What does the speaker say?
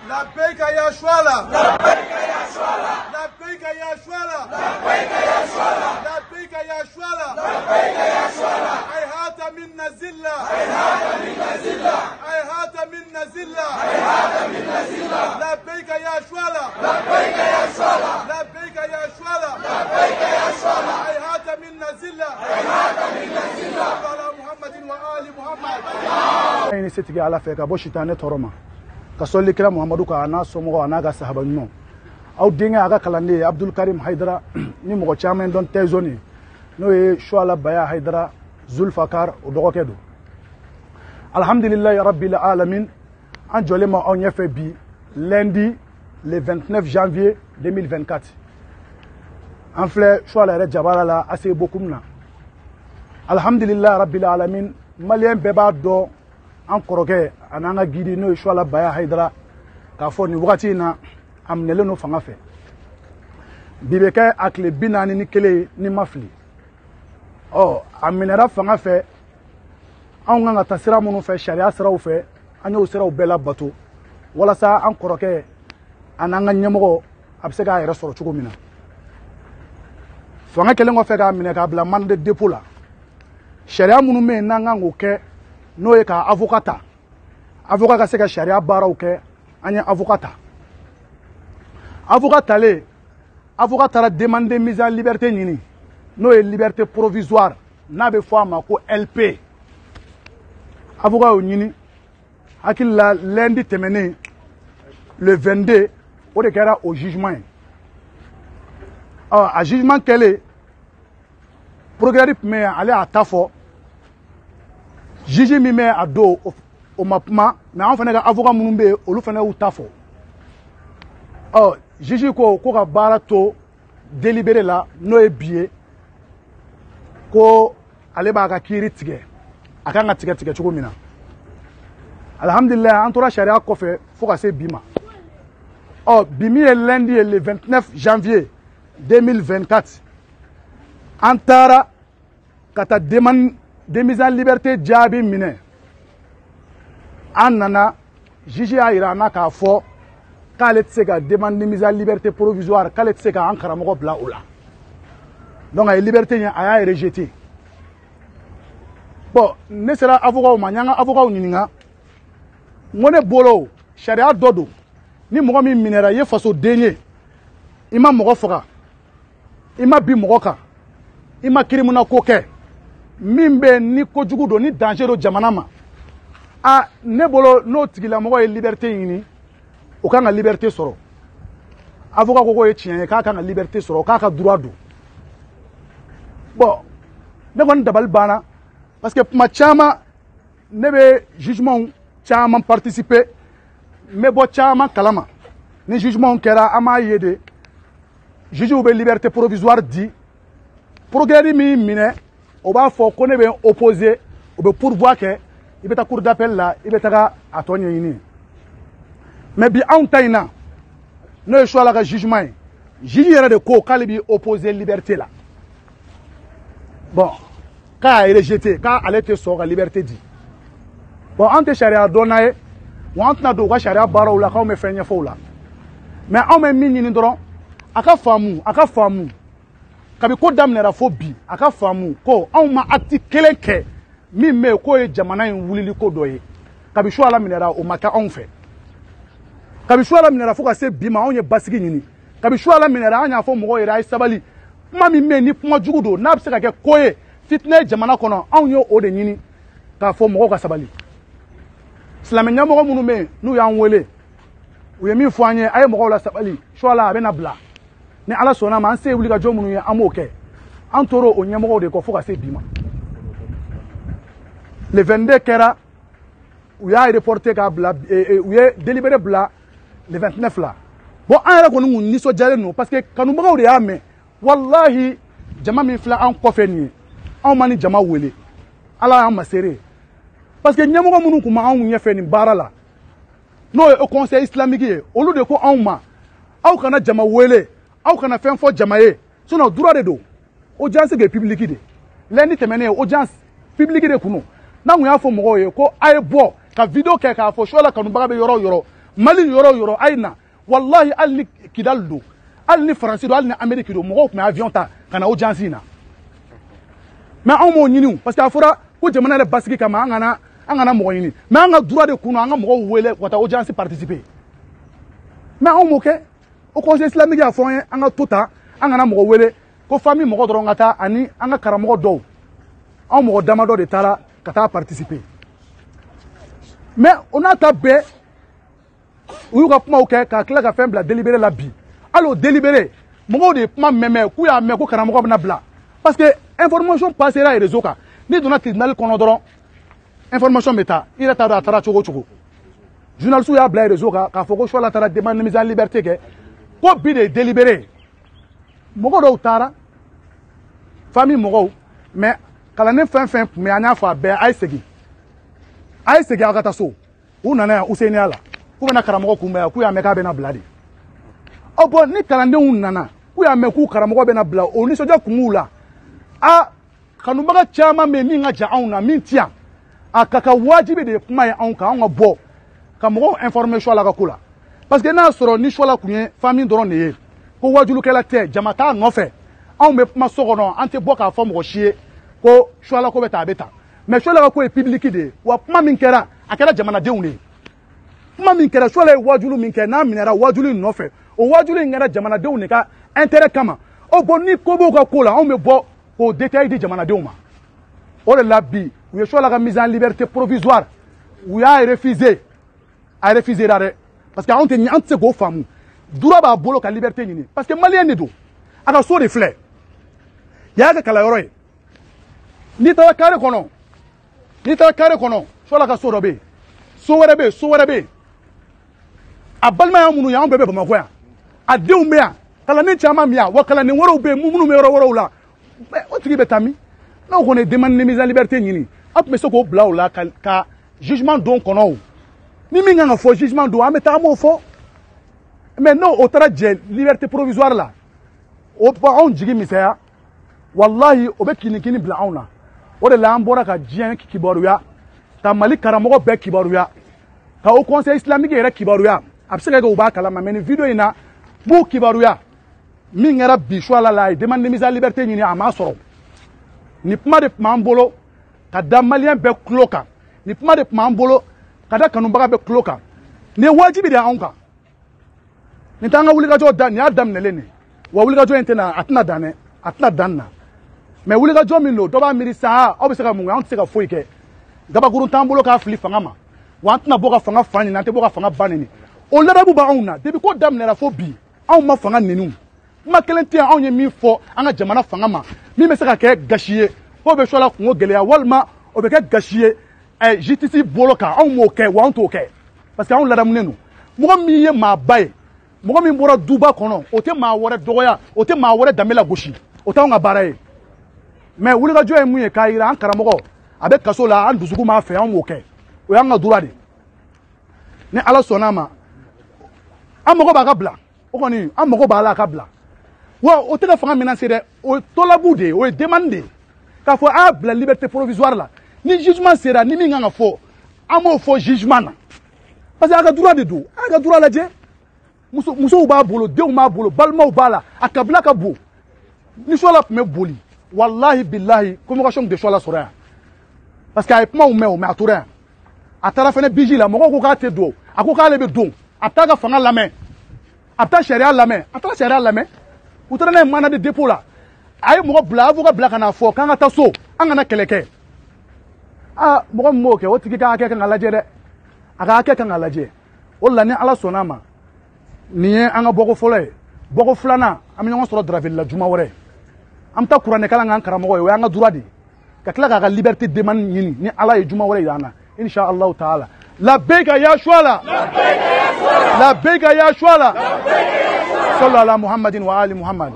لبيك يا شوالا لبيك يا شوالا لبيك يا شوالا لبيك يا شوالا لبيك يا شوالا لبيك يا شوالا هيهات منا الذلة هيهات منا الذلة هيهات منا الذلة هيهات منا الذلة لبيك يا شوالا لبيك يا شوالا لبيك يا شوالا لبيك يا شوالا هيهات منا الذلة هيهات منا الذلة على محمد وآل محمد. Ni setigi Ala fɛ ka bɔ sitanɛ tɔɔrɔ ma, ka sɔli kira Muhamadu kan, a n'a somɔgɔw, a n'a ka sahaba ɲumanw. Aw denkɛ, a ka kalanden Abdul Karim Haidara, ni mɔgɔ caman dɔn Tɛzoni, n'o ye Suala Baya Haidara Zulfakar, o dɔgɔkɛ don. Alhamdulilayi rabbil alamin, an jɔlen ma aw ɲɛfɛ bi lundi le 29 janvier 2024. An filɛ Suala yɛrɛ jabala la ACI Bokum na. Alhamdulilayi rabbil alamin, maliyɛn bɛɛ b'a dɔn an kɔrɔkɛ a n'an ka guide, n'o ye Suala Baya Haidara, k'a fɔ nin wagati in na a minɛlen don fanga fɛ. Bi bɛ kɛ a tile 41 ye ni ma fili. Ɔ, a minɛra fanga fɛ. Anw kan ka taa sira minnu fɛ, sariya siraw fɛ, an y'o siraw bɛɛ labato walasa an kɔrɔkɛ a n'an ka ɲɛmɔgɔ a bɛ se k'a yɛrɛ sɔrɔ cogo min na. Fanga kɛlen kɔfɛ k'a minɛ k'a bila mandat de dépôt la, sariya minnu bɛ yen n'an kan k'o kɛ, n'o ye ka avocat ta, avocat ka se ka sariya baaraw kɛ, an ye avocat ta. Avocat talen, avocat taara demande de mise en liberté ɲini, n'o ye liberté provisoire, n'a bɛ fɔ a ma ko LP. Avocat y'o ɲini, hakili la lundi tɛmɛnen le 22, o de kɛra o jugement ye. Ɔ, a jugement kɛlen, procureur tun bɛ yen, ale y'a ta fɔ. Juge min bɛ a don, o ma kuma, mais an fana ka avocat minnu bɛ yen, olu fana y'u ta fɔ. Ɔ, juge ko ko ka baara to délibéré la, n'o ye bi ye, ko ale b'a ka kiiri tigɛ, a kan ka tigɛ tigɛ cogo min na. Alhamdulilayi, an tora sariya kɔfɛ fo ka se bi ma. Ɔ, bi min ye lundi ye le 29 janvier 2024, an taara ka taa demande de mise en liberté jaabi minɛ. An nana, juge y'a yira an na k'a fɔ k'ale tɛ se ka demande de mise en liberté provisoire, k'ale tɛ se k'an karamɔgɔ bila o la. Donc a ye liberté ɲɛ, a y'a rejeté. Bon, ne sera avocat ma, n y'an ka avocat ɲininka, n ko ne bolo sariya dɔ don, ni mɔgɔ min minɛra, i ye fasoden ye, i ma mɔgɔ faga, i ma bin mɔgɔ kan, i ma kirimuna ko kɛ min bɛ ni kojugu don, ni danger don jamana ma, a ne bolo n'o tigilamɔgɔ ye liberté ɲini, o kan ka liberté sɔrɔ. Avocat ko k'o ye tiɲɛ ye, k'a kan ka liberté sɔrɔ, k'a ka droit don. Bon, ne kɔni dabali banna, parce que kuma caman ne bɛ jugement caman participer, n bɛ bɔ caman kalama. Ni jugement kɛra, an b'a ye de jugew bɛ liberté provisoire di. Procureur min minɛ, o b'a fɔ ko ne bɛ opposé, o bɛ pourvoi kɛ, i bɛ taa cour d'appel la, i bɛ taga a tɔ ɲɛɲini. Mais bi anw ta in na, n'o ye Suala ka jugement ye, juge yɛrɛ de ko k'ale b'i opposé liberté la. Bon, k'a y'a rejeté, k'ale tɛ sɔn ka liberté di. Bon, an tɛ sariya dɔnna ye wa, an tɛna don u ka sariya baaraw la k'anw bɛ fɛn ɲɛfɔ o la. Mais anw bɛ min ɲini dɔrɔn, a ka faamu, a ka faamu, kabi ko daminɛra fo bi, a ka faamu ko anw ma acte kelen kɛ min bɛ yen k'o ye jamana in wulili ko dɔ ye. Kabi Suala minɛra, o ma kɛ anw fɛ. Kabi Suala minɛra fo ka se bi ma, anw ye basigi ɲini. Kabi Suala minɛra, an y'a fɔ mɔgɔw yɛrɛ, a ye sabali, kuma min bɛ yen ni kuma jugu don, n'a bɛ se ka kɛ ko ye fitinɛ ye jamana kɔnɔ, anw ye o de ɲini k'a fɔ mɔgɔw ka sabali. Silamɛ ɲɛmɔgɔ minnu bɛ yen, n'u y'an wele, u ye min fɔ an ye, a ye mɔgɔw la sabali, Suala a bɛna bila ni Ala sɔnna ma. An se ye wulikajɔ minnu ye, an b'o kɛ. An tora o ɲɛmɔgɔw de kɔ fo ka se bi ma. Le 22 kɛra, u y'a reporté k'a bila, u ye délibéré bila le 29 la. Bon, an yɛrɛ kɔni kun nisɔndiyalen don, parce que kanubagaw de y'a mɛn. Walahi, jama min filɛ an kɔfɛ nin ye, anw ma ni jama wele, Ala y'an masere, parce que ɲɛmɔgɔ minnu tun b'anw ɲɛfɛ nin baara la, n'o ye conseil islamique ye, olu de ko anw ma aw kana jama wele, aw kana fɛn fɔ jama ye, sinon droit de don, audience kɛ publique de. Lundi tɛmɛnen, audience publique de kun don. N'an kun y'a fɔ mɔgɔw ye ko a ye bɔ ka vidéo kɛ k'a fɔ Suala kanubaga bɛ yɔrɔ o yɔrɔ, Mali yɔrɔ o yɔrɔ a ye na, walahi hali ni Kidali don, hali ni Faransi don, hali ni Amérique don, mɔgɔw tun bɛ avion ta ka na audience in na. Mais anw m'o ɲini parce que a fɔra ko jamana yɛrɛ basigi kama an kana mɔgɔ ɲini, mais an ka droit de kun an ka mɔgɔw wele ka taa audience participer. Mais anw m'o kɛ. O conseil islamique y'a fɔ an ye an ka to ta, an kana mɔgɔ wele, ko famille mɔgɔ dɔrɔn ka taa ani an ka karamɔgɔ dɔw, anw mɔgɔ damadɔ de taara ka taa participer. Mais o n'a ta bɛɛ, u y'u ka kumaw kɛ ka tila ka fɛn bila délibéré la bi. Hali o délibéré, mɔgɔw de ye kuma mɛn k'u y'a mɛn ko karamɔgɔ bɛna bila, parce que information passera réseau kan. N'i donna tribunal kɔnɔ dɔrɔn, information bɛ taa, i yɛrɛ t'a dɔn a taara cogo o cogo. Journaliste y'a bila réseau kan k'a fɔ ko Chouala taara demande de mise en liberté kɛ, ko bi de ye délibéré. Mɔgɔ dɔw taara, famille mɔgɔw, mais kalanden fɛn fɛn tun bɛ yen, an y'a fɔ a bɛɛ, a ye segin, a ye segin aw ka taa so. U nana yan Useniya la, k'u bɛna karamɔgɔ kunbɛn yan, k'u y'a mɛn k'a bɛna bila de. Ɔ bɔn, ni kalandenw nana k'u y'a mɛn k'u karamɔgɔ bɛna bila, o nisɔndiya kun b'u la. A kanubaga caman bɛ yen min ka jan anw na, min ti yan, a ka ka wajibi de ye kuma ye anw kan, anw ka bɔ ka mɔgɔw informer Chouala ka ko la. Parce que n'a sɔrɔ ni Chouala kun ye famille dɔrɔn de ye, ko wajulukɛla tɛ, jama t'a nɔfɛ, anw bɛ kuma so kɔnɔ, an tɛ bɔ k'a fɔ mɔgɔ si ye ko Chouala ko bɛ tan, a bɛ tan. Mais Chouala ka ko ye public de ye, wa kuma min kɛra, a kɛra jamanadenw de ye. Kuma min kɛra, Chouala ye wajulu min kɛ, n'a minɛra wajulu in nɔfɛ, o wajulu in kɛra jamanadenw de ka intérêt kama. O bɔn, ni ko b'o ka ko la, anw bɛ bɔ k'o détail di jamanadenw ma. O de la bi u ye Chouala ka mise en liberté provisoire, u y'a refusé, a refusé la dɛ, parce que anw tɛ, an tɛ se k'o faamu. Droit b'a bolo ka liberté ɲini, parce que malien de don, a ka so de filɛ, y'a kɛ kalanyɔrɔ ye. N'i taara carré kɔnɔ, n'i taara carré kɔnɔ, Chouala ka so dɔ bɛ yen, so wɛrɛ bɛ yen, so wɛrɛ bɛ yen. A balimaya minnu ye, anw bɛɛ bɛ Bamakɔ yan, a denw bɛ yan, kalanden caman bɛ yan, wa kalanden wɛrɛw bɛ yen minnu bɛ yɔrɔ wɛrɛw la. O tigi bɛ taa min? N'aw kɔni ye demande de mise en liberté ɲini, aw tun bɛ se k'o bila o la ka jugement don kɔnɔ o. Ni min kan ka fɔ jugement don, an bɛ taa an b'o fɔ. Mais n'o o taara jɛ liberté provisoire la, o b'anw jigi misɛnya, walahi o bɛ kinikini bila anw na. O de la an bɔra ka diɲɛ kibaruya, ka Mali karamɔgɔ bɛɛ kibaruya, ka o conseil islamique yɛrɛ kibaruya. A bɛ se ka kɛ u b'a kalama, mais nin vidéo in na, n b'u kibaruya min kɛra bi Chouala la, a ye demande de mise en liberté ɲini, a m'a sɔrɔ. Nin kuma de tun b'an bolo ka da malien bɛɛ tulo kan, nin kuma de tun b'an bolo ka da kanubaga bɛɛ tulo kan. Nin ye wajibi de ye anw kan. Nin t'an ka wulikajɔ da, nin y'a daminɛlen de ye, wa wulikajɔ in tɛna, a tɛna dan dɛ, a tɛna dan na. Mais wulikajɔ min don, dɔ b'a miiri sa, aw bɛ se ka mun kɛ? Anw tɛ se ka foyi kɛ. Gabakurun t'an bolo k'a fili fanga ma, wa an tɛna bɔ ka fanga fa ɲini, an tɛ bɔ ka fanga ba ɲini. O ladabu b'anw na depuis ko daminɛra fo bi, anw ma fanga neni. Kuma kelen tɛ yen anw ye min fɔ an ka jamana fanga ma min bɛ se ka kɛ gasi ye k'o bɛ Chouala kungo gɛlɛya, walima o bɛ kɛ gasi ye justice bolo kan. Anw m'o kɛ, wa anw t'o kɛ, parce que anw ladamunen don. Mɔgɔ min ye maaba ye, mɔgɔ min bɔra duba kɔnɔ, o tɛ maa wɛrɛ dɔgɔya, o tɛ maa wɛrɛ danbe lagosi, o t'anw ka baara ye. Mais wulikajɔ ye mun ye? K'a yira an karamɔgɔ a bɛ kaso la, an dusukun b'a fɛ, anw b'o kɛ, o y'an ka droit de. Ni Ala sɔnna a ma, an mago b'a ka bila, o kɔni an mago b'a la a ka bila. Wa o tɛ ka fanga menacer dɛ, o ye tɔlabu de ye, o ye demande de ye k'a fɔ a y'a bila liberté provisoire la. Ni jugement sera, ni min kan ka fɔ, an b'o fɔ jugement na, parce que a ka droit de don. A ka droit lajɛ, musow b'a bolo, denw b'a bolo, balimaw b'a la, a kabila ka bon. Ni Chouala tun bɛ boli, walahi bilahi, convocation tun tɛ Chouala sɔrɔ yan, parce que a ye kumaw mɛn o, mais a tora yan. A taara fɛnɛ biji la, mɔgɔw ko k'a tɛ don, a ko k'ale bɛ don, a bɛ taa ka fanga lamɛn, a bɛ taa sariya lamɛn. A taara sariya lamɛn, u taara n'a ye mandat de dépôt la. A ye mɔgɔ bila, avocat bila ka n'a fɔ k'an ka taa so, an kana kɛlɛ kɛ. Aa, mɔgɔ min b'o kɛ, o tigi ka hakɛ kan ka lajɛ dɛ, a ka hakɛ kan ka lajɛ. O de la ni Ala sɔnna a ma, nin ye an ka bɔko fɔlɔ ye. Bɔko filanan, an bɛ ɲɔgɔn sɔrɔ Draville la juma wɛrɛ. An bɛ taa kuranɛ kalan k'an karamɔgɔ ye, o y'an ka droit de ye, ka tila k'a ka liberté demande ɲini ni Ala ye juma wɛrɛ yira an na, insha Allahu taala. Labbaika ya Chouala, labbaika ya Chouala, sallu ala Muhammadin wa ali Muhammad.